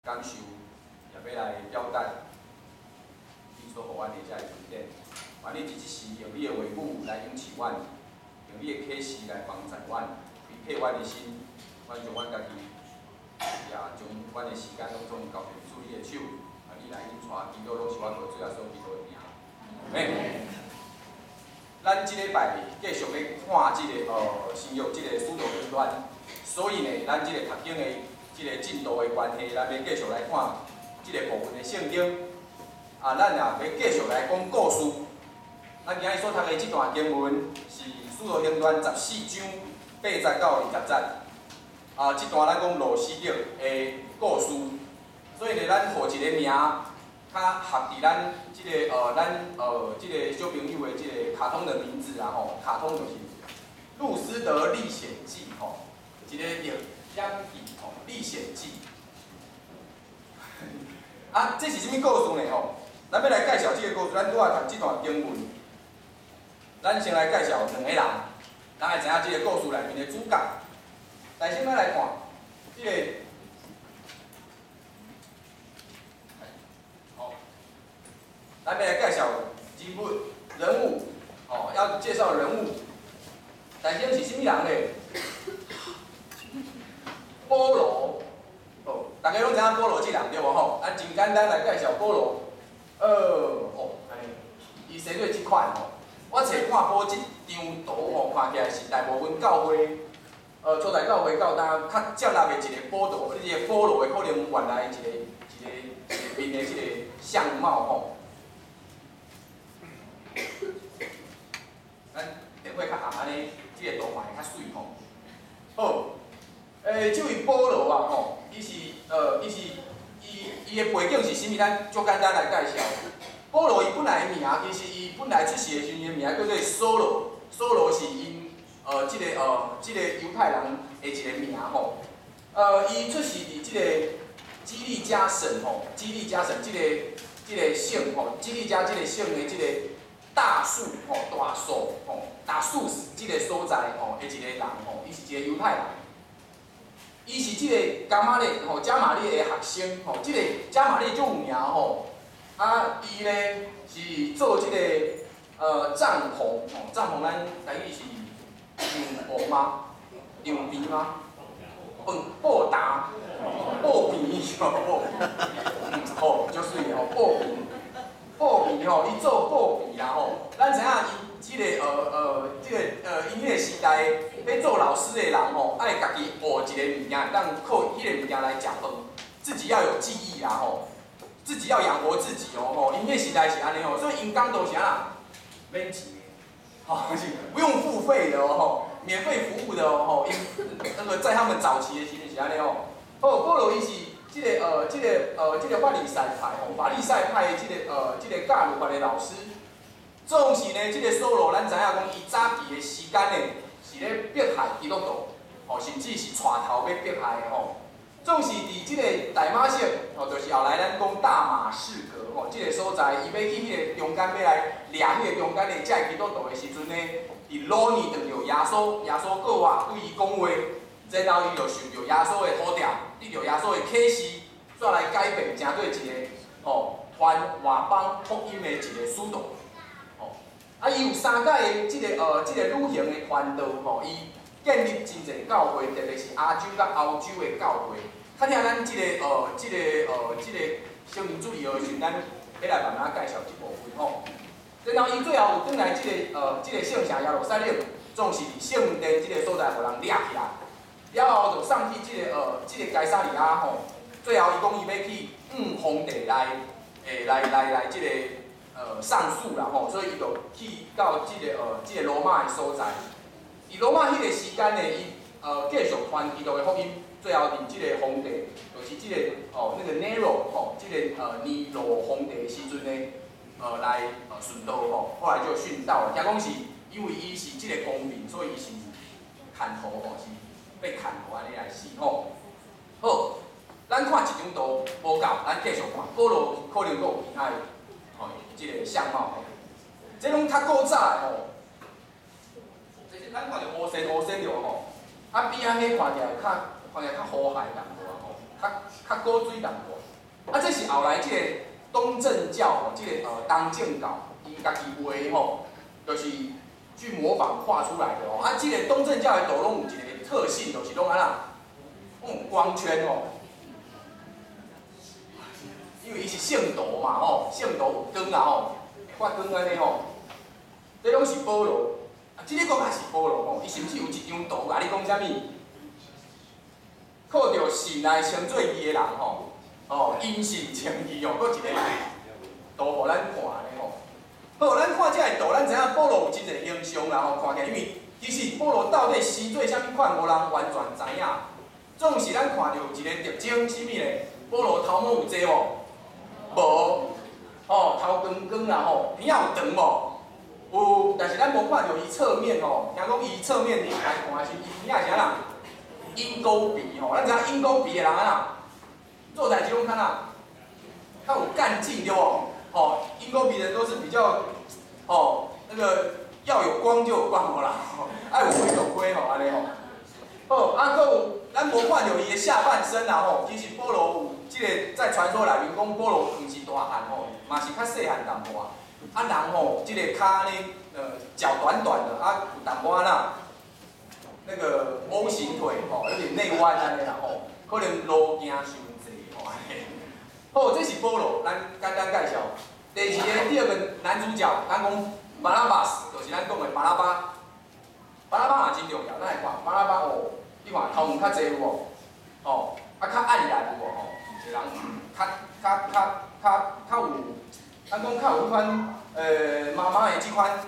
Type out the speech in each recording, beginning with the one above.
感受，也欲來表達你所予阮的這个恩典。願你佇這時用你的話語來引示阮，用你的啟示來幫助阮，開闢阮的心，阮將阮家己，也將阮的時間攏總交予主你的手，啊，你來引帶，祈禱攏是阮主耶穌基督的名。阿們。咱這禮拜繼續欲看這个新約這个使徒行傳，所以呢，咱這个讀經的這个進度的關係，咱欲繼續來看這个部分的聖經。啊，咱也欲繼續來講故事。咱今日所讀的這段經文是《使徒行傳》14章8節到20節。啊，這段咱講路司得的故事，所以呢，咱予一個名，較合佇咱這个咱這个小朋友的這个卡通的名字啊吼，卡通就是《路司得歷險記》吼，一個歷險記吼，歷險記。啊，這是啥物故事呢？吼，咱欲來介紹這個故事，咱拄仔讀這段經文，咱先來介紹兩個人，咱會知影這個故事內面的主角。來，先咱來看這个。好，咱欲來介紹人物，人物，哦，要介紹人物。但先是啥物人呢？保羅，哦，大家攏知影保羅這人對無吼？咱真簡單來介紹保羅。哦，按呢，伊生做這款吼。我揣看保這張圖吼，看起來是大部分教會，初代教會到今較接納的一個保羅，這個保羅的可能原來一個一個一個面的這個相貌吼。咱電話較暗按呢，這個圖看會較媠吼。好，這位保羅啊吼，伊是伊是伊伊的背景是啥物？咱足簡單來介紹。保羅伊本來的名，其實伊本來出世的時陣，伊的名叫做掃羅，掃羅是𪜶這個猶太人的一個名吼。伊出世佇這個基利家省吼，基利家省這個省吼，基利家這個省的這個大數吼，大數吼，大數這個所在吼的一個人吼，伊是一個猶太人。伊是這個迦瑪列吼，迦瑪列的學生吼，這個迦瑪列足有名吼。啊，伊呢是做這個帳篷吼，帳篷咱台語是帳篷嗎？帳篷嗎？飯布搭布棚吼，好，足媠吼，布棚布棚吼，伊做布棚啦吼。咱知影伊這個這個𪜶彼個時代欲做老師的人吼，愛家己學一個物件，當靠彼個物件來食飯，自己要有技藝啦吼，自己要養活自己哦吼。𪜶彼個時代是按呢吼，所以𪜶講都是按怎免錢的，吼，是不用付費的哦吼，免費服務的哦吼。𪜶那個在他們早期的時陣是按呢吼。好，保羅伊是這個法利賽派吼，法利賽派的這個教律法的老師。總是呢，這個掃羅，咱知影講，伊早期的時間呢，是咧迫害基督徒，吼，甚至是帶頭欲迫害的吼。總是佇這個大馬色，吼，就是後來咱講大馬士革吼，這個所在，伊欲去彼個中間欲來掠彼個中間的這个基督徒的時陣呢，佇路呢遇著耶穌，耶穌過活對伊講話，然後伊就受著耶穌的呼召，得著耶穌的啟示，煞來改變，成做一個吼傳外邦福音的一個使徒。啊，伊有三擺的這個旅行的傳道吼，伊建立真濟教會，特別是亞洲佮歐洲的教會。較聽咱這個聖靈主日的時陣，咱欲來慢慢介紹這部分吼。然後伊最後有轉來這個聖城耶路撒冷，總是佇聖殿這個所在予人掠起來，了後就送去這個該撒利亞吼。最後伊講伊欲去向皇帝來，來來來這個上訴啦吼，所以伊就去到這個羅馬的所在。佇羅馬彼個時間呢，伊繼續傳基督的福音，最後佇這個皇帝，就是這個哦那個 Nero 吼，這個尼羅皇帝的時陣呢，來殉道吼，後來就殉道了。聽講是因為伊是這個公民，所以伊是砍頭吼，是被砍頭按呢來死吼。好，咱看一張圖無夠，咱繼續看。保羅可能閣有其他的吼，這個相貌吼，這攏較古早的吼。這是咱看著烏線烏線著吼，啊邊仔彼看起來較看起來較和諧淡薄仔吼，較較較古錐淡薄。啊，這是後來這個東正教吼，這個東正教，𪜶家己畫吼，就是去模仿畫出來的哦。啊，這個東正教的圖攏有一個特性，就是攏按怎，攏有光圈哦。因為伊是聖徒嘛吼，聖徒有光啊吼，會發光按呢吼。這攏是保羅，啊，這个閣較是保羅吼，伊是毋是有一張圖共你講啥物？靠著信來稱做義的人吼，哦，因信稱義哦，閣一个圖予咱看按呢吼。好，咱看這个圖，咱知影保羅有真濟形象啦吼，看起來，因為其實保羅到底生做啥物款，無人完全知影。總是咱看著有一个特徵，啥物咧？保羅頭毛有濟無？無，哦，頭光光啦吼，鼻仔有長無？有，但是咱無看著伊側面吼。聽講伊側面來看的時，伊鼻仔是按怎？鷹鈎鼻吼，咱知影鷹鈎鼻的人按怎？做代誌攏較哪？較有幹勁對無？吼，鷹鈎鼻的人都是比較，吼，那個要有光就有光無啦，愛有花就有花吼，按呢吼。好，啊，閣有咱無看著伊的下半身啦吼。其實保羅有這個在傳說內面講，保羅毋是大漢吼，嘛是較細漢淡薄仔。啊，人吼，這個跤呢，腳短短的，啊，有淡薄仔哪，那個 O 型腿吼，有點內彎按呢啦吼，可能路行傷濟吼按呢。好，這是保羅，咱簡單介紹。第二个，第二個男主角，咱講巴拿巴斯，就是咱講的巴拿巴。巴拿巴也真重要，咱來看巴拿巴哦，你看頭毛較濟有無？哦，啊較黯然有無？吼，一個人較較較較較有，咱講較有彼款媽媽的這款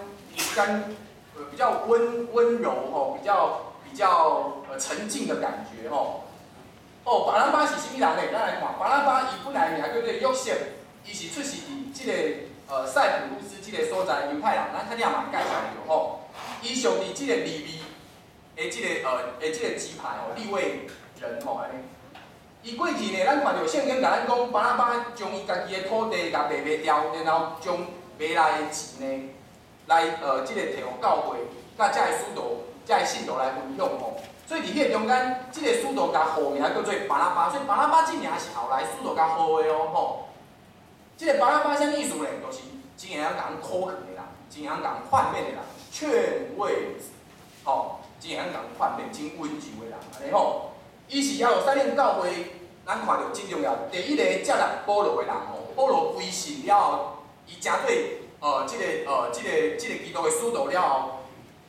感，比較溫溫柔吼，比較比較沉靜的感覺吼。哦，巴拿巴是啥物人呢？咱來看，巴拿巴伊本來名叫做約瑟，伊是出世佇這個塞浦路斯這個所在猶太人，咱拄仔嘛介紹著吼。伊屬佇這個利未的這個的這個支派吼，利未人吼按呢。伊過去呢，咱看著聖經共咱講，巴拿巴將伊家己的土地共賣賣掉，然後將賣來的錢呢，來這個提予教會，佮遮的使徒、遮的信徒來分享吼。所以佇彼个中間，這個使徒共號名叫做巴拿巴，所以巴拿巴這名是後來使徒共號的哦吼。這個巴拿巴啥物意思呢？就是真會曉共人苦勸的人，真會曉共人勸勉的人，勸慰子，吼，真會曉共人勸勉，真溫柔的人，按呢吼。伊是耶路撒冷教會，咱看著真重要，第一個接納保羅的人吼。保羅歸信了後，伊成做這個基督的使徒了後，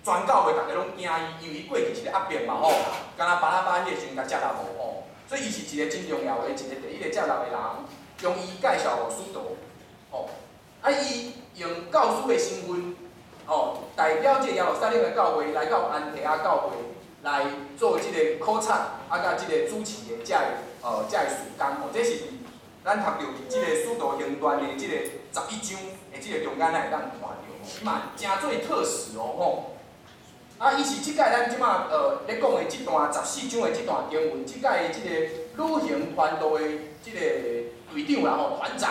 全教會逐家攏驚伊，因為伊過去是個壓迫嘛吼，敢若巴拿巴彼個時陣共接納無吼，所以伊是一個真重要的一個第一個接納的人，將伊介紹予使徒，吼，啊伊用教師的身份，吼，代表這個耶路撒冷的教會來到安提阿教會來做這個考察，啊，佮這個主持的這個事工吼，這是佇咱讀著佇這個使徒行傳的這個11章的這個中間，咱會當看著吼，伊嘛誠做特使哦吼。啊，伊是這擺咱這馬咧講的這段十四章的這段經文，這擺的這個旅行團隊的這個隊長啦吼，團長。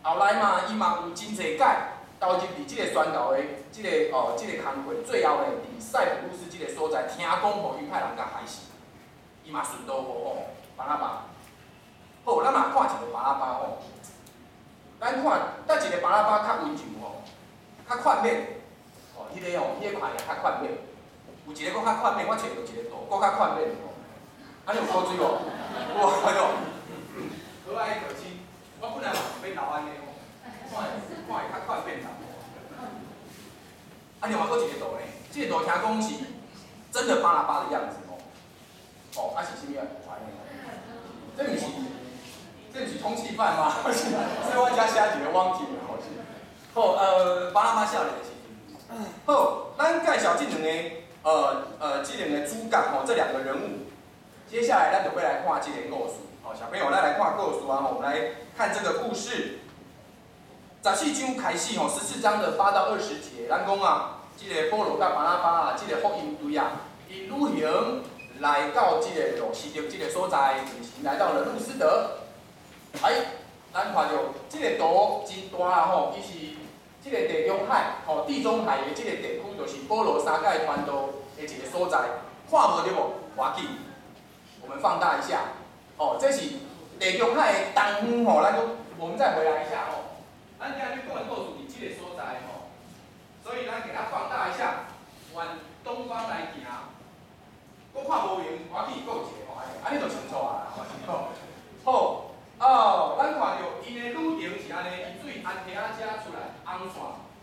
後來嘛，伊嘛有真濟擺投入佇這個宣教的這個工課，最後呢，佇塞浦路斯這個所在，聽講予猶太人共害死，伊嘛順道無吼，巴拿巴。好，咱嘛看一個巴拿巴吼，咱看佗一個巴拿巴較溫柔吼，較勸勉。哦，彼個吼，彼個看起來較勸勉，有一個閣較勸勉，我揣著一個圖，閣較勸勉吼。按呢有古錐無？有啊，對無？可愛可親，我本來嘛想欲留按呢吼，看會看會較勸勉啦。啊，另外閣一個圖呢，這個圖聽講是真的巴拿巴的樣子哦。哦，啊是啥物啊？這毋是通緝犯嗎？所以我才寫一個網誌吼。好，巴拿巴少年的時陣。好，咱介紹這兩個主角吼，這兩個人物。接下來咱就欲來看這個故事。好，小朋友，咱來看故事啊！我們來看這個故事。十四章開始吼，14章的8到20節，咱講啊，這個保羅佮巴拿巴啊，這個福音隊啊，𪜶旅行來到這個路斯德這個所在，就是來到了路斯德。哎，咱看著這個圖真大啊吼，伊是這個地中海吼，地中海的這個地區，就是保羅三擺傳道的一個所在。看無著無？無要緊，我們放大一下。哦，這是地中海的東方吼，咱閣我們再回來一下吼。咱今日講的故事佇這個所在吼，所以咱給它放大一下，往東方來行。閣看無閒，我去閣有一個吼，按呢就清楚啊。好，哦，咱看著𪜶的旅程是按呢，伊對安提阿遮出來，紅線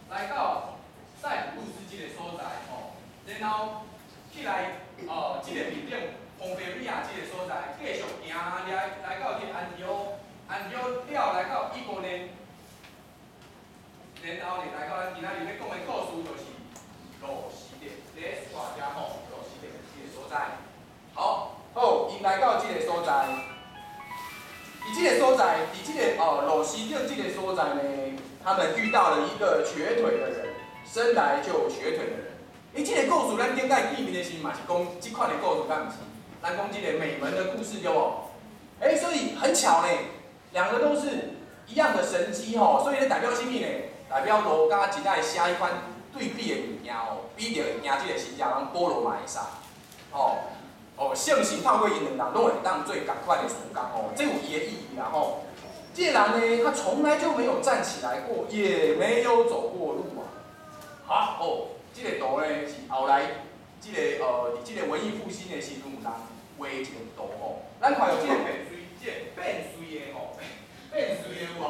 來到塞浦路斯這個所在吼，然後起來哦，這個面頂蓬菲利亞這個所在，繼續行來到這個安提阿，安提阿了來到以哥念，然後呢來到咱今仔日欲講的故事，就是路司得，咧煞遮吼，路司得這個所在。好，好，𪜶來到這個所在，佇這個所在，佇這個哦路司得這個所在呢，他們遇到了一個瘸腿的人，生來就瘸腿的人。欸，這個故事咱頂擺見面的時嘛是講這款的故事，敢毋是？咱講這個美門的故事對無？欸，所以很巧呢，兩個都是一樣的神蹟吼，所以咧代表啥物呢？代表路加真愛寫彼款對比的物件哦，彼得會行這個神跡，人保羅嘛會使，吼。哦，聖神透過𪜶兩人，攏會當做仝款的事工哦，這有伊的意義啦吼。這個人呢，他從來就沒有站起來過，也沒有走過路啊。好，哦，這個圖呢是後來這個佇這個文藝復興的時陣有人畫一個圖吼。咱看著這個變水，這個變水的吼，變水的有無？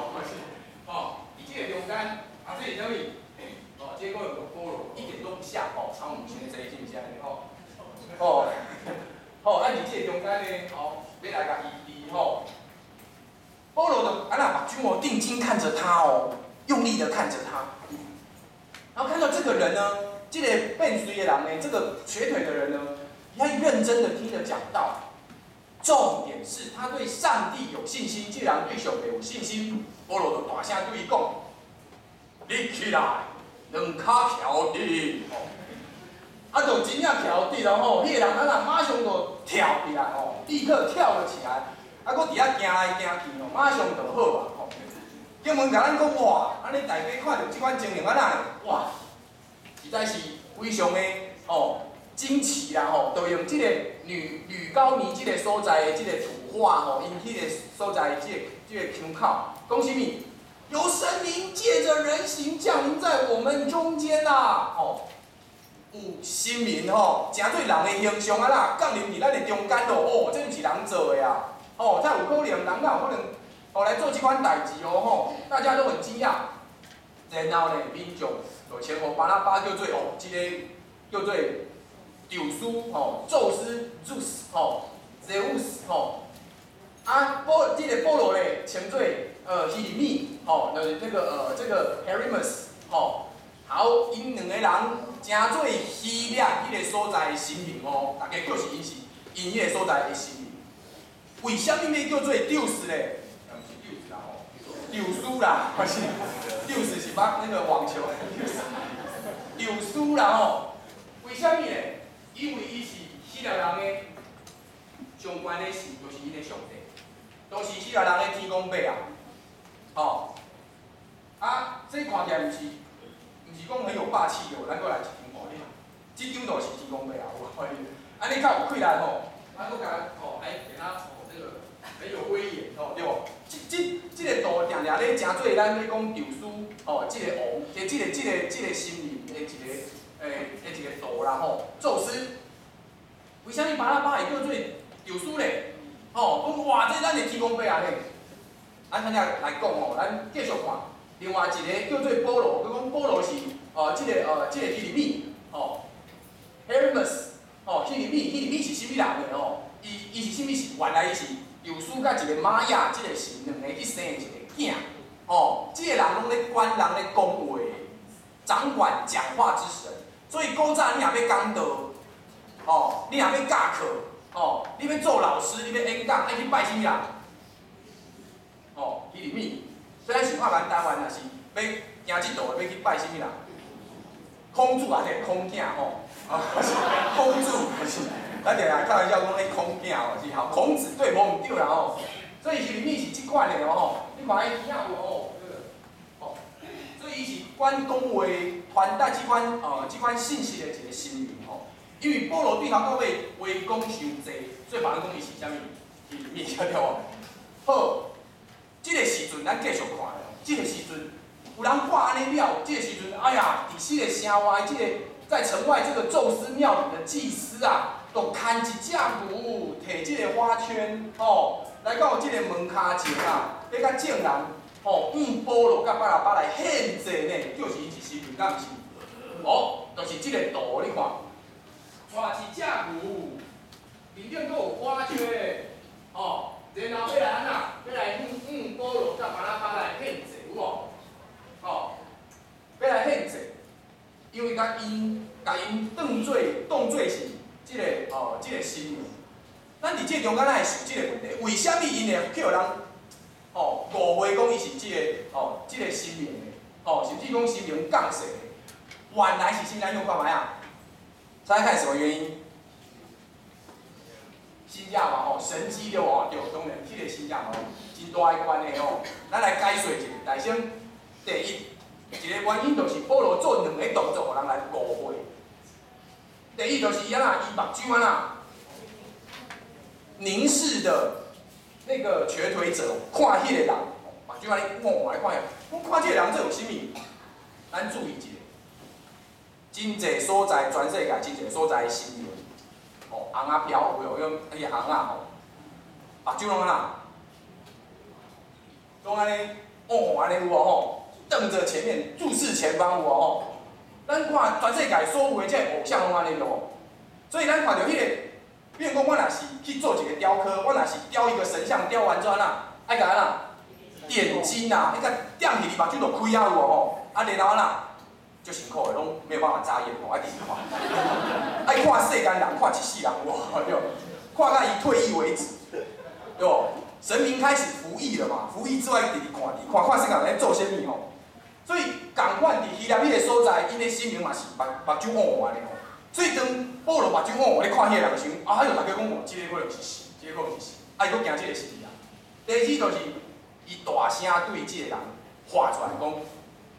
吼，佇這個中間，啊，這是啥物？哦，這個有保羅，一點都不像吼，蒼蠅傷濟是毋是按呢吼？哦。吼，啊，佇這個中間呢，吼，欲來共醫治吼。保羅就按呢目睭哦，定睛看着他哦，用力的看着他，然後看到這個人呢，這個變水的人呢，這個瘸腿的人呢，他認真的聽着講道，重點是他對上帝有信心，這個人對上帝有信心，保羅就大聲對伊講：你起來，兩跤徛直。啊，就真正徛直了吼，彼個人啊若馬上就跳起來吼，立刻跳了起來，啊，閣佇遐行來行去吼，馬上就好啊吼。經文共咱講哇，按呢大家看著這款情形按呢，哇，實在是非常的吼驚奇啦吼，就用這個呂高尼這個所在的這個圖畫吼，𪜶彼個所在的這個腔口，講啥物？有神靈借著人形降臨在我們中間啦，吼。有神明吼，成做人的形象啊啦，降臨佇咱的中間咯，哦，這毋是人做的啊，哦，才有可能，人哪有可能，哦來做這款代誌哦吼，大家都很驚訝。然後呢，民眾就稱呼巴拿巴叫做哦，這個叫做宙斯吼，宙斯 Zeus 吼，Zeus 吼，啊保這個保羅咧稱做希利米吼，就是這個 Hermes 吼。好，𪜶兩個人成做希臘彼個所在的神明哦，大家叫是𪜶是𪜶彼個所在的神明。為啥物欲叫做宙斯咧？毋是宙斯啦吼，宙斯啦，不是，宙斯是捌那個網球，宙斯啦吼。為啥物咧？因為伊是希臘人的上懸的神，就是𪜶的上帝。當時希臘人的天公伯啊，吼，啊，這看起來毋是。毋是講很有霸氣哦，咱閣來一張圖你看，這張就是天公伯啊，有看你，按呢較有氣力吼，啊，閣共吼，來給他哦，這個很有威嚴吼，對無？這個圖定定咧成做咱咧講宙斯吼，這個王，這個神明的一個的一個圖啦吼，宙斯。為啥物巴拿巴會叫做宙斯咧？吼，講哇，這咱的天公伯啊咧。咱現在來講吼，咱繼續看。另外一個叫做保羅，閣講保羅是哦，這個希利米，吼，Hermes，吼，希利米，希利米是啥物人呢？吼，伊是啥物神？原來伊是宙斯佮一個瑪雅這個神兩個去生的一個囝，吼，這個人攏咧管人咧講話，掌管講話之神。所以古早你若欲講道，吼，你若欲教課，吼，你欲做老師，你欲演講，愛去拜啥物人？吼，希利米。所以咱想看咱台灣若是欲行這道的，欲去拜啥物人？孔子啊，對，孔囝吼，啊，孔子，是，咱定定開玩笑講彼孔囝吼是好，孔子對，無毋對啦吼。所以希利米是這款的哦，你看伊耳仔有哦，吼，所以伊是管講話、傳達這款信息的一個神明吼。因為保羅對頭到尾話講傷濟，所以別人講伊是啥物？希利米對無？好，這個時陣咱繼續看，這個時陣有人看按呢了，這個時陣，哎呀，佇這個城外，這個在城外這個宙斯廟裡的祭司啊，就牽一隻牛，提這個花圈，吼，來到這個門跤前啊，欲共眾人，吼，向保羅佮巴拿巴來獻祭呢，就是𪜶是神明，敢毋是？哦，就是這個圖，你看，帶一隻牛，面頂閣有花圈，吼，然後欲來按怎？欲來向保羅佮巴拿巴來獻祭，有無？吼，欲來獻祭，因為共𪜶當做是這個神明。咱佇這中間咱會想這個問題：為啥物𪜶會予人誤會講伊是這個神明的？吼，甚至講神明降世的？原來是啥？咱用看覓啊？猜看什麼原因？神跡嘛吼，神蹟對無？對，當然，這個神跡嘛，真大的關係吼。咱來解說一下，大先第一，一個原因就是保羅做兩個動作，予人來誤會。第一就是伊按怎，伊目睭按怎凝視的那個瘸腿者，看彼個人，目睭按呢望來看，我看這個人這有啥物？咱注意一下，真濟所在，全世界真濟所在的神明，吼，尪仔標有用彼個尪仔吼，目睭攏按怎？攏按呢，哦，按呢有無吼？瞪著前面，注視前方有無吼？咱看全世界所有的這個偶像攏按呢對無？所以咱看著彼個，比如講，我若是去做一個雕刻，我若是雕一個神像，雕完之後按怎？愛共按怎？點睛啊，彼個點去伊目睭就開啊有無吼？啊，然後按怎？足辛苦的，攏沒有辦法眨眼吼，愛直看，愛看世間人看一世人有無？對，看到伊退役為止，對無？神明開始服役了嘛？服役之外，直直看，直看看世間人咧做啥物吼？所以仝款佇希臘彼個所在，𪜶的神明嘛是目睭烏按呢吼。所以當保羅目睭烏咧看彼個人時，啊，哎喲，大家講哦，這個可能是神，這個可能是神，啊，伊閣驚這個神啊。第二就是伊大聲對這個人喊出來講：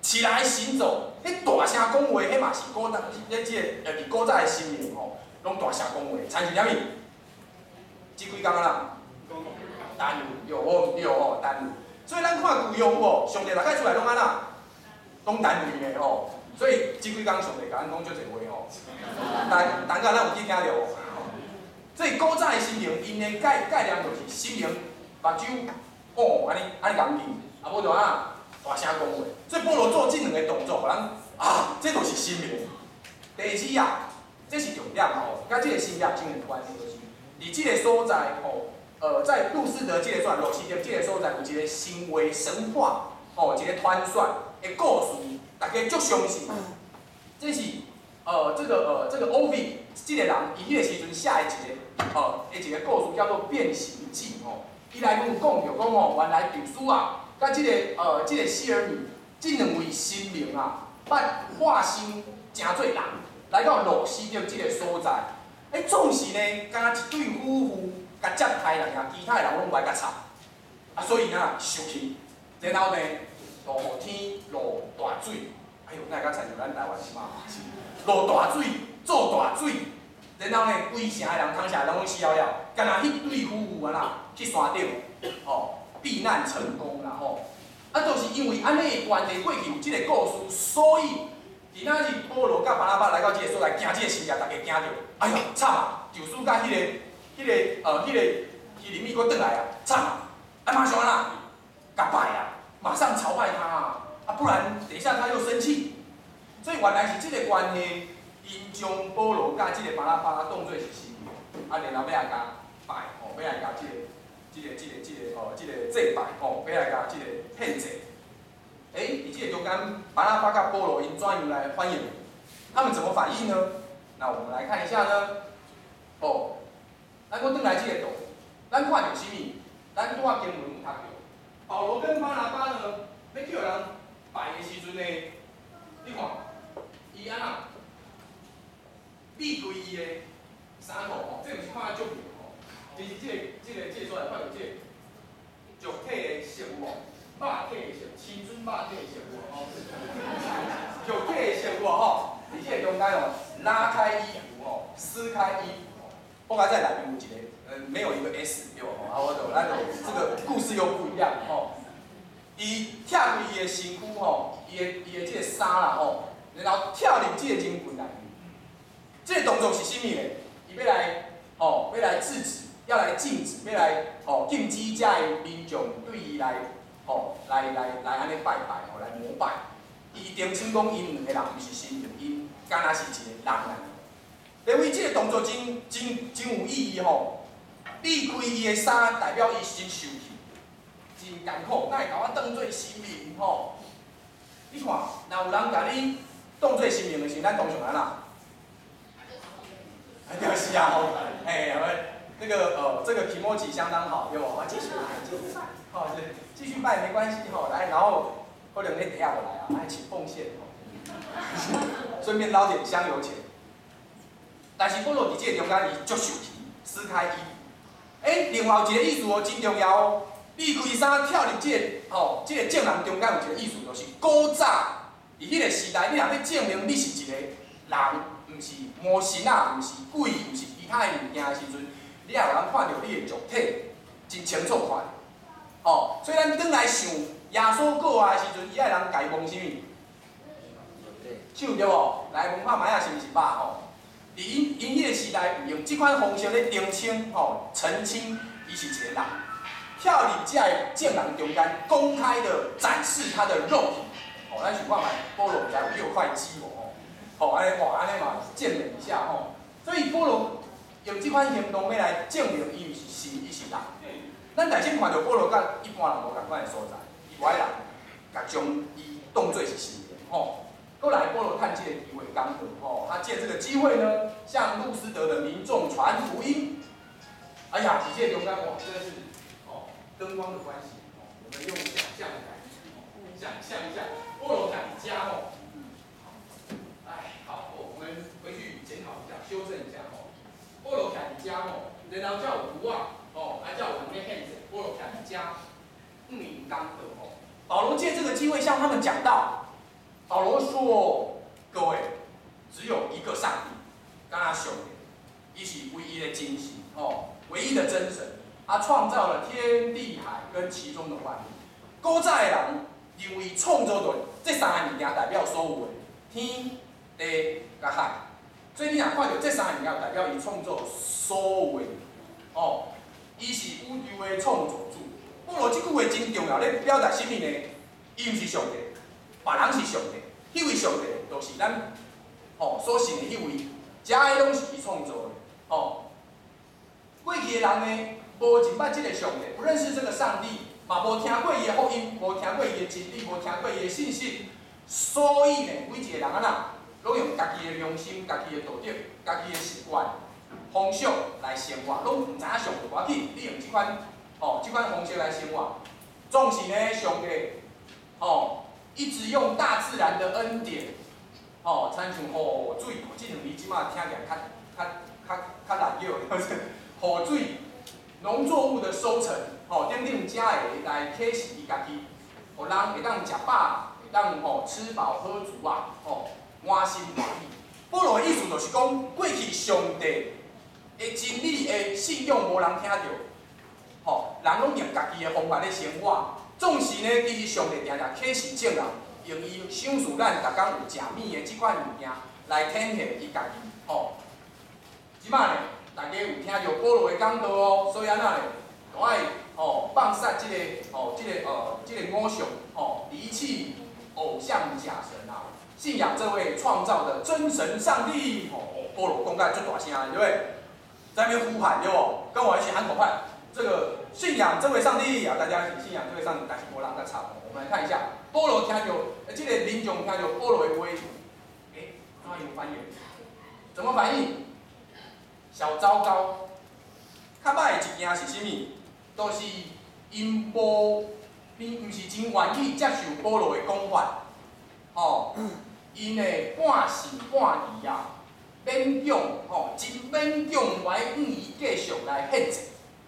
起來行走！彼大聲講話，彼嘛是古早，彼這個佇古早的神明吼，攏大聲講話，親像啥物？這幾工啊？耽誤，對無毋對吼？耽誤。所以咱看舊約有無？上帝逐擺出來攏按怎？攏耽誤的吼。所以這幾工上帝共咱講足濟話吼。等等下咱有去聽著無？所以古早的神明，𪜶的概念就是神明目睭哦，按呢按呢共見，啊無就按怎大聲講話。所以保羅做這兩個動作，予人啊，這就是神明。第二啊，這是重點吼，佮這個神跡真有關係，就是佇這個所在吼，在路斯德這個所，路斯德這個所在有一個神話神話，吼，一個傳說的故事，大家足相信。這是這個 Ovid 這個人，伊彼個時陣寫的一個故事叫做《變形記》吼。伊內面有講著講吼，原來宙斯啊，佮這個希爾米這兩位神明啊，捌化身成做人，來到路斯德這個所在。欸，總是呢，敢若一對夫婦共接待人啊，其他的人攏無愛共插。啊，所以呢，生氣，然後呢，落雨天落大水，哎喲，哪會較親像咱台灣這馬落大水，做大水，然後呢，規城的人、湯城的人攏死了了，干焦彼對夫婦按怎去山頂，吼，避難成功啦吼。啊，就是因為按呢的關係，過去有這個故事，所以今仔日保羅佮巴拿巴來到這個所在，行這個神跡，大家驚著，哎喲，慘啊！宙斯佮彼個希利米閣轉來啊，慘啊！啊，馬上按怎，共拜啊，馬上朝拜他啊，啊，不然等一下他又生氣。所以原來是這個關係，𪜶將保羅佮這個巴拿巴當做是神明，啊，然後欲來共拜，吼，欲來共這個祭拜，吼，欲來共這個獻祭。欸，佇這個中間，巴拿巴佮保羅𪜶怎樣來反應？他們怎麼反應呢？那我們來看一下呢。哦，咱閣轉來這個圖，咱看著啥物？咱拄仔經文讀著，保羅跟巴拿巴呢，欲叫人拜的時陣呢，你看，伊按怎？裂開伊的衫褲吼，這毋是看足明吼，其實這個所在看著這個肉體的色有無？肉體的色，青春肉體的色有無吼？肉體的色有無吼？佇這個中間哦，拉開衣服吼，撕開衣服吼，我講這內面有一個沒有一個 S 對無？啊，我就咱就這個故事又不一樣吼。伊拆開伊的身軀吼，伊的這個衫啦吼，然後跳入這個人群內面。這個動作是啥物呢？伊欲來吼，欲來制止，要來禁止，欲來吼禁止遮的民眾對伊來吼來來來按呢拜拜吼，來膜拜。伊澄清講，𪜶兩個人毋是神明，𪜶敢若是一個人爾。因為這個動作真真真有意義吼。裂開伊的衫，代表伊真受氣，真艱苦，哪會共我當做神明吼？你看，若有人共你當做神明的時，咱通常按怎？就是啊吼，嘿，那個這個気持ち相當好，對無？啊，繼續拜，繼續拜，好，繼續拜沒關係吼，來，然後可能你底下就來啊，來請奉獻吼，順便撈點香油錢。但是保羅佇這個中間，伊足受氣，撕開衣服。欸，另外有一個意思哦，真重要哦。裂開衫跳入這個吼，這個眾人中間有一個意思，就是古早佇彼個時代，你若欲證明你是一個人，毋是魔神仔，毋是鬼，毋是其他的物件的時陣，你也有人看著你的肉體，真清楚看。吼，所以咱轉來想耶穌過來的時陣，伊愛人共伊摸啥物？手對無？來摸看覓仔是毋是肉吼？佇𪜶彼個時代，用這款方式咧澄清吼，澄清伊是一個人，跳入這个眾人中間，公開的展示他的肉體。吼，咱想看覓，保羅有六塊肌無吼？吼，按呢哇，按呢嘛健美一下吼。所以保羅用這款行動欲來證明伊毋是神，伊是人。咱大先看著保羅佮一般人無仝款的所在，伊無愛人共將伊當做是神明吼。過來，保羅趁這個機會講道吼，他借這個機會呢，向路斯德的民眾傳福音。哎呀，佇這個中間哇，真的是哦，燈光的關係哦，我們用想象的感覺，想象一下，保羅敢加哦。哎，好，我們回去檢討一下，修正一下哦。保羅敢加哦，然後叫有圖啊，哦，還叫有人咧獻祭，保羅敢加，五言講道哦。保羅借這個機會向他們講道。保羅說：“各位，只有一個上帝，敢若上帝，伊是唯一的真神，哦，唯一的真神，他創造了天地海跟其中的萬物。古早的人認為創造的這三个物件代表所有的天地佮海，所以你若看著這三个物件代表伊創造所有的，哦，伊是宇宙的創造主。保羅這句話真重要，咧表達啥物呢？伊毋是上帝。”別人是上帝，彼位上帝就是咱吼所信的彼位，遮个攏是伊創造的，吼。過去的人呢，無認捌這個上帝，不認識這個上帝，嘛無聽過伊的福音，無聽過伊的真理，無聽過伊的信息，所以呢，每一個人按怎，攏用家己的良心、家己的道德、家己的習慣方式來生活，攏毋知影上帝，無要緊，你用這款吼這款方式來生活，總是呢，上帝吼。一直用大自然的恩典，吼，親像雨水，這兩字這馬聽起來較較較較難叫，雨水，農作物的收成，吼，等等遮个來啟示伊家己，予人會當食飽，會當吼吃飽喝足啊，吼，滿心歡喜。保羅的意思就是講，過去上帝的真理的信仰無人聽著，吼，人攏用家己的方法咧生活。總是呢，其實上帝定定啟示眾人，用伊賞賜咱逐工有食物的這款物件來顯現伊家己，吼。這擺呢，大家有聽著保羅的講道哦，所以按怎呢，都愛吼放殺這个吼，這个偶像，吼，離棄偶像假神啊，信仰這位創造的真神上帝。吼，保羅講甲足大聲，對不對？在那邊呼喊，對無？跟我一起喊口號。這個信仰這位上帝啊，大家一起信仰這位上帝，但是無人在插。我們來看一下，保羅聽著，這個民眾聽著保羅的話，欸，怎樣反應？怎麼反應？小糟糕，較歹的一件是啥物？就是𪜶無，𪜶毋是真願意接受保羅的講法，吼，𪜶會半信半疑啊，勉強吼，真勉強來向伊繼續來獻祭。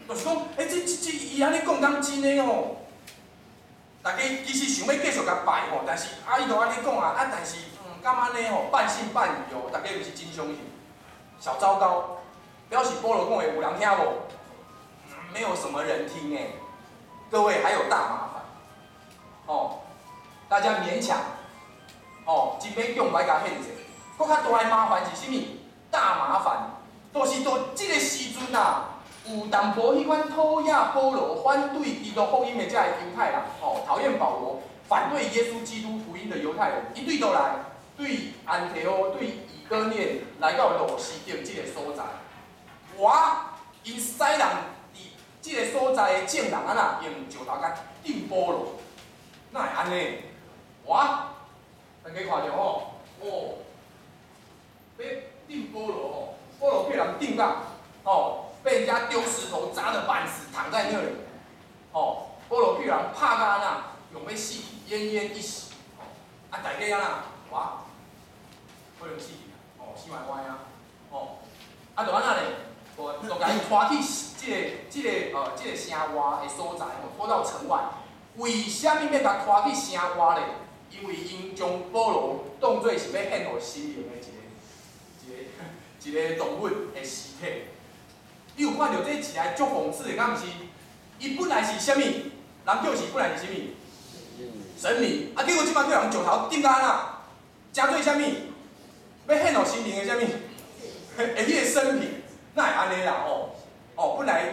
就是講，欸，這，伊按呢講敢真的吼？大家其實想欲繼續共拜吼，但是啊，伊都按呢講啊，啊，但是敢按呢吼，半信半疑哦，大家毋是真相信。小糟糕，表示保羅講的有人聽無？沒有什麼人聽哎，各位還有大麻煩，哦，大家勉強，哦，真勉強來共獻祭。閣較大的麻煩是啥物？大麻煩，就是到這個時陣啊，有淡薄彼款討厭保羅、反對基督福音的這个猶太人，哦，討厭保羅、反對耶穌基督福音的猶太人，伊對佗來？對安提阿、對以哥念來到路司得這个所在，哇！𪜶使人佇這个所在的眾人按怎用石頭共擲保羅，哪會按呢？哇！大家看著吼，哦，欲擲保羅吼，保羅被人擲甲，吼，被人家丟石頭砸得半死，躺在那裡，吼，保羅被人拍甲按怎，用欲死，奄奄一息，吼，啊，大家按怎？哇！可能死去啊，哦，死歪歪啊，哦，啊，就按怎咧？就共伊拖去這個城外的所在，吼，拖到城外。為啥物欲共拖去城外咧？因為𪜶將保羅當做是欲獻予神明的一個動物的屍體。你有看著這一個足諷刺的，敢毋是？伊本來是啥物？人叫是本來是啥物？神明。啊，結果這擺叫人石頭擲甲按怎？成做啥物？欲獻予神明的啥物？的彼個牲品，哪會按呢啦？吼，哦，本來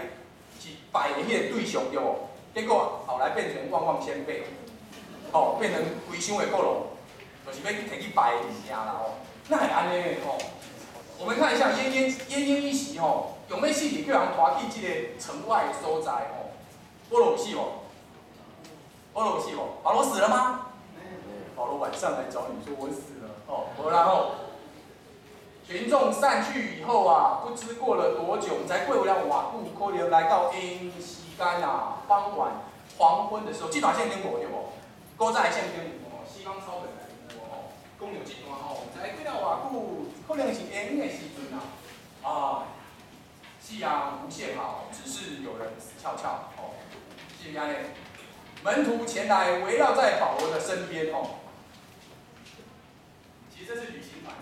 是拜的彼個對象對無？結果後來變成旺旺仙貝，哦，變成規箱的閣落，就是欲提去拜的物件啦吼。哪會按呢吼？我們看一下奄奄一息吼，用欲死去叫人拖去這個城外的所在吼。保羅有死無？保羅有死無？保羅死了嗎？保羅晚上來找你說我死了，哦，無啦吼。群眾散去以後啊，不知過了多久，毋知過了偌久，可能來到下暝時間啊，傍晚黃昏的時候，這段聖經無對無？古早的聖經有吼，西方抄本內面有吼，講著這段吼，毋知過了偌久，可能是下暝的時陣啊。哎，夕陽無限好，只是有人死翹翹，哦，是毋是按呢？門徒前來圍繞在保羅的身邊，哦。其實這是旅行團，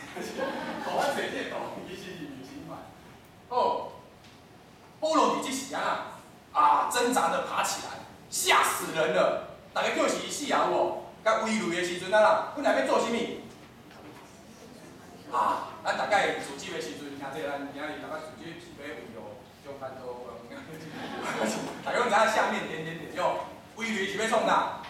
我這這懂，其實是旅行團。哦，保羅佇這時啊，啊，掙扎着爬起來，嚇死人了！大家叫是死啊有無？共圍內的時陣啊啦，本來欲做啥物？啊，咱大概市集的時陣，聽這咱今日大概市集是欲圍路中間道，大家攏知影下面點點點，喲，圍內是欲創啥？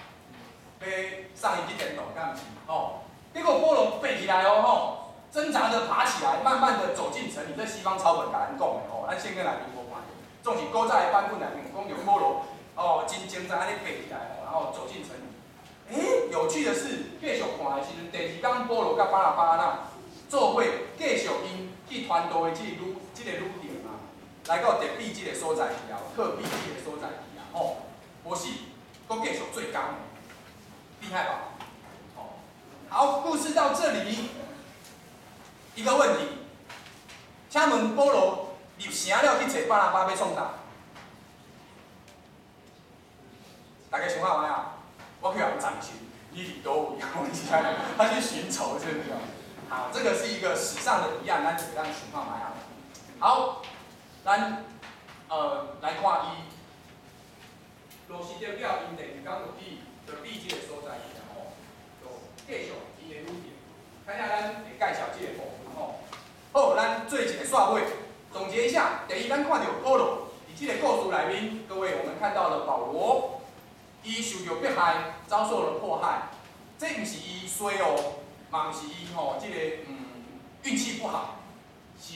欲送伊去天堂，敢毋是？吼，結果保羅爬起來哦，吼，掙扎着爬起來，慢慢的走進城裡。這西方抄本共咱講的吼，咱聖經內面無看著，總是古早的版本內面講著保羅哦，真掙扎按呢爬起來吼，然後走進城裡。欸，有趣的是，繼續看的時陣，第二工保羅佮巴拿巴啦做伙繼續𪜶去傳道的這個旅程啊，來到特比這個所在去啊，特比這個所在去啊，吼，無死，閣繼續做工，厲害吧？好，故事到這裡，一個問題，請問保羅入城了去揣巴拿巴欲創啥？大家想看覓啊？我去予人斬尋，你佇佗位？我是按呢，他去尋仇，是不是？好，這個是一個史上的疑案，咱就會當想看覓啊。好，咱來看伊，路司得了，𪜶第二工就去特比這個所在去啊，吼，就繼續𪜶的旅程。看下咱會介紹這個部分吼。好，咱做一個煞尾，總結一下。第一，咱看著保羅佇這個故事內面，各位我們看到了保羅，伊受著迫害，遭受了迫害，這毋是伊衰哦，嘛毋是伊吼，這個運氣不好，是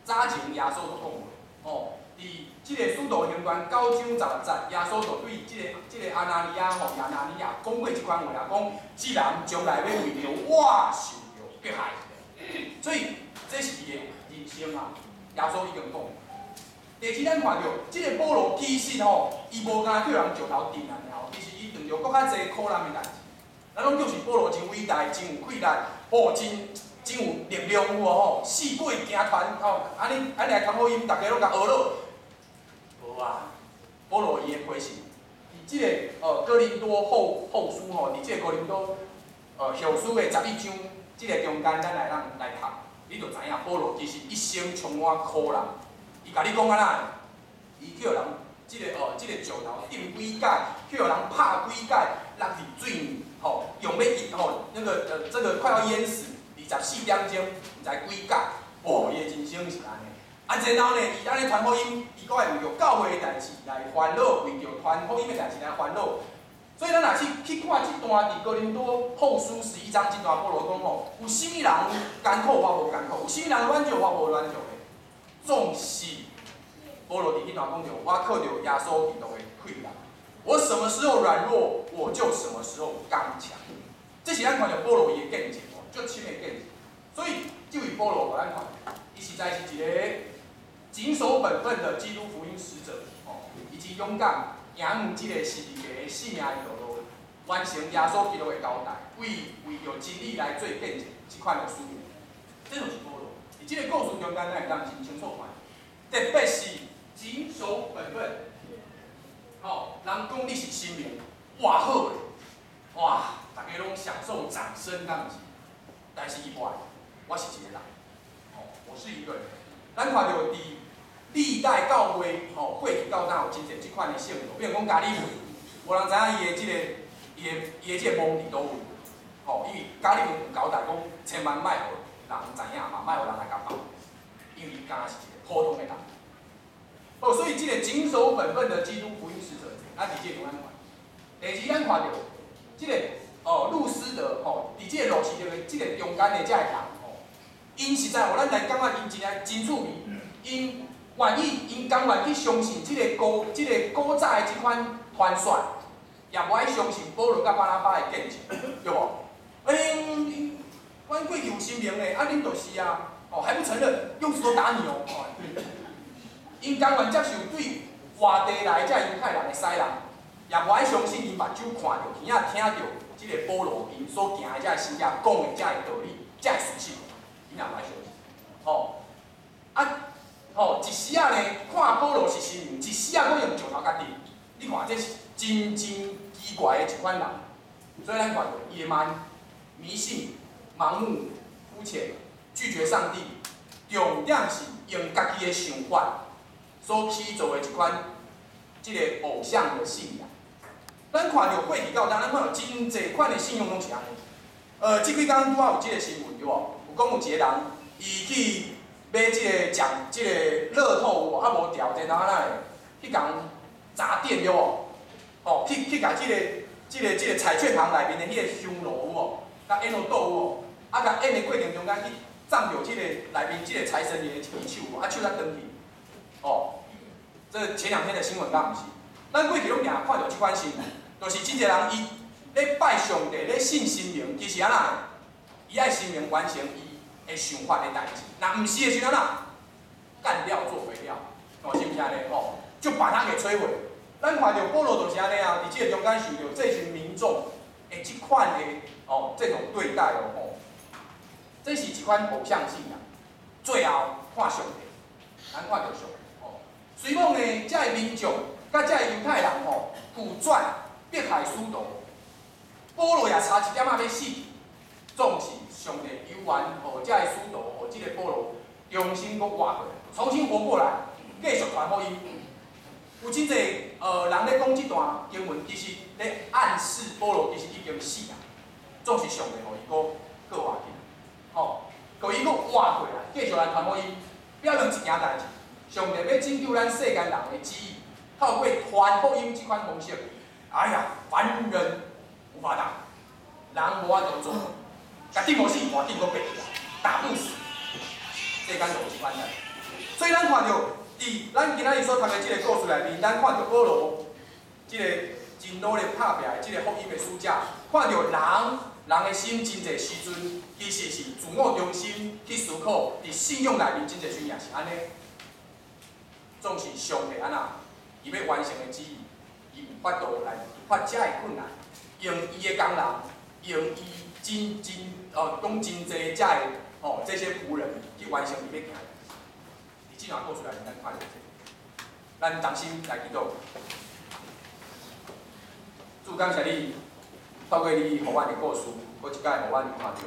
早前耶穌就講過，吼，佇這個使徒行傳9章16節，耶穌就對這個亞拿尼亞吼亞拿尼亞講過這款話啊，講這人將來欲為著我受著迫害，所以這是伊的人生啊，耶穌已經講。第二，咱看著這個保羅其實吼，伊無干焦予人石頭擲啊，爾，其實伊碰著閣較濟苦難的代誌。咱攏叫是保羅真偉大，真有氣力，吼，真有力量有無吼？四界行傳吼，按呢按呢來傳福音，逐家攏共學落。無啊，保羅伊的批信，佇這個哥林多後書吼，佇這個哥林多後書的11章，這個中間咱來咱來讀，你就知影保羅其實一生充滿苦難。伊共你講按怎？伊叫人這個石頭釘幾擺，去予人拍幾擺，落佇水裡，吼，用欲淹吼，那個這個快要淹死，24點鐘，毋知幾擺，哦，伊的人生是按呢。啊，然後呢，伊按呢傳福音，伊閣會為著教會的代誌來煩惱，為著傳福音的代誌來煩惱。所以咱若去看這段佇哥林多後書11章這段，保羅講吼，有啥物人艱苦，我無艱苦；有啥物人軟弱，我無軟弱的。總是保羅佇彼段講著，我靠著耶穌基督的氣力。我什麼時候軟弱，我就什麼時候剛強。這是咱看著保羅伊的見證哦，足深的見證。所以這位保羅，予咱看，伊實在是一個謹守本分的基督福音使者哦，以及勇敢行這個十字架的性命的道路，完成耶穌基督的交代，為著真理來做見證，這款的使命。這就是保羅。佇這個故事中間，咱會當真清楚看，特別是謹守本分。吼，人講你是神明，哇好咧，哇，大家攏享受掌聲，敢毋是？但是伊無愛，我是一個人，吼，我是一個人。咱看著佇歷代教會，吼，過去到今有真濟這款的聖徒，比如講加里文，無人知影伊的這個、伊的、伊的這個墓佇佗位，吼，因為加里文有交代講，千萬莫予人知影嘛，莫予人來共放，因為伊敢若是一個普通的人。哦，所以這個謹守本分的基督福音使者，咱佇這個中間看。第二，咱看著這個哦，路斯德吼，佇這個路斯德的這個中間的這个人吼，𪜶實在予咱來感覺𪜶真正真趣味，𪜶願意，𪜶甘願去相信這個古早的這款傳說，也無愛相信保羅佮巴拿巴的見證，對無？欸，阮過去有神明的，啊，恁就是啊，哦，還不承認，用石頭打你哦，哦，𪜶甘願接受對外地來的這猶太人的使弄，也無愛相信𪜶目睭看著、耳仔聽著這個保羅𪜶所行的這个神蹟講的這个道理、這个事實，𪜶也無愛相信。吼，啊，吼，一時仔呢，看保羅是神明，一時仔閣用石頭共釘。你看這是真真奇怪的一款人。所以咱看著野蠻、迷信、盲目、膚淺、拒絕上帝，重點是用家己的想法所起造的一款這個偶像的信仰。咱看著過去到今，咱看著真濟款的信仰攏是按呢。這幾工拄仔有這個新聞對無？有講有一個人，伊去買這個獎，這個樂透有無？啊無著，然後按怎咧？去共砸店對無？吼，去共這個彩券行內面的彼個香爐有無？共煙爐倒有無？啊，共煙的過程中間去撞著這個內面這個財神爺的一支手，啊手才斷去。哦，這前兩天的新聞敢毋是？咱過去攏定看著這款新聞，就是真濟人伊咧拜上帝、咧信神明，其實按怎？伊愛神明完成伊的想法的代誌，若毋是的時陣按怎？幹掉做肥料，哦，是毋是按呢？吼，就把它給摧毀。咱看著保羅就是按呢啊，佇這個中間受著這群民眾的這款的哦這種對待哦吼，這是一款偶像信仰。最後看上帝，咱看著上帝吼。雖罔呢，這个民眾佮這个猶太人吼，拒絕迫害使徒，保羅也差一點仔欲死，總是上帝猶原予這个使徒，予這個保羅重新閣活過來，重新活過來，繼續傳福音。有真濟人咧講這段經文，其實咧暗示保羅其實已經死啊，總是上帝予伊閣閣活起來，吼，予伊閣活過來，繼續來傳福音，表明一件代誌，上帝欲拯救咱世間人的旨意，透過傳福音這款方式，哎呀，凡人無法擋，人無法度做，共釘無死，換釘閣爬起來，打不死，世間就有這款代誌。所以咱看著，佇咱今仔日所讀的這個故事內面，咱看著保羅這個真努力拍拚的這個福音的使者，看著人人的心真濟時陣，其實是自我中心去思考，佇信仰內面真濟時陣也是按呢。總是上帝按怎，伊欲完成的旨意，伊有法度來突破遮的困難，用伊的工人，用伊真真哦，講真濟遮的哦，這些僕人去完成伊欲行的。佇這段故事內面，咱看著這個，咱同心來祈禱。主感謝你，透過你予阮的故事，閣一擺予阮看著。